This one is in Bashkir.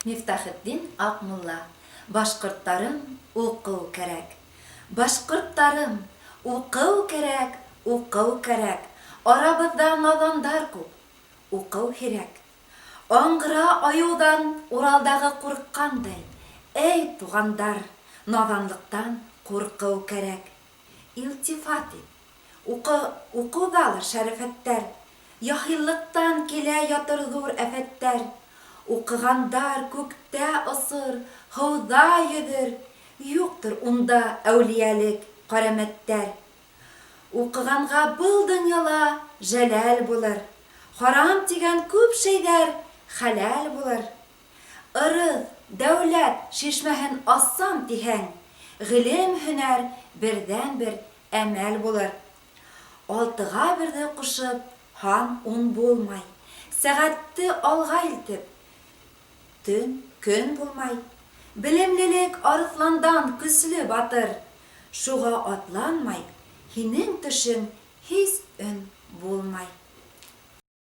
Мифтахетдин Аҡмулла, Башҡорттарым, уҡыу кәрәк. Башҡорттарым, уҡыу кәрәк, уҡыу кәрәк, Арабыҙҙа наҙандар күп, уҡыу һирәк. Аңғыра айыуҙан Уралдағы ҡурҡҡандай, Эй, туғандар, наҙанлыҡтан ҡурҡыу кәрәк. Илтифат ит, Уҡы, уҡыуҙалыр шәрәфәттәр, Яһиллыҡтан килә ятыр ҙур афәттәр. Уҡығандар күктә осор, һыуҙа йөҙөр, Юҡтыр унда әүлиәлек, ҡәрәмәттәр. Уҡығанға был донъяла жәләл булыр, Харам тигән күп шәйҙәр хәләл булыр. Ырыҫ, дәүләт шишмәһен асам тиһәң, Ғилем, һөнәр берҙән-бер әмәл булыр. Алтыға берҙе ҡушып, һан ун булмай. Сәғәтте алға илтеп, төн, көн булмай. Белемлелек арыҫландан көслө батыр. Шуға атланмай, һинең төшөң һис өн булмай.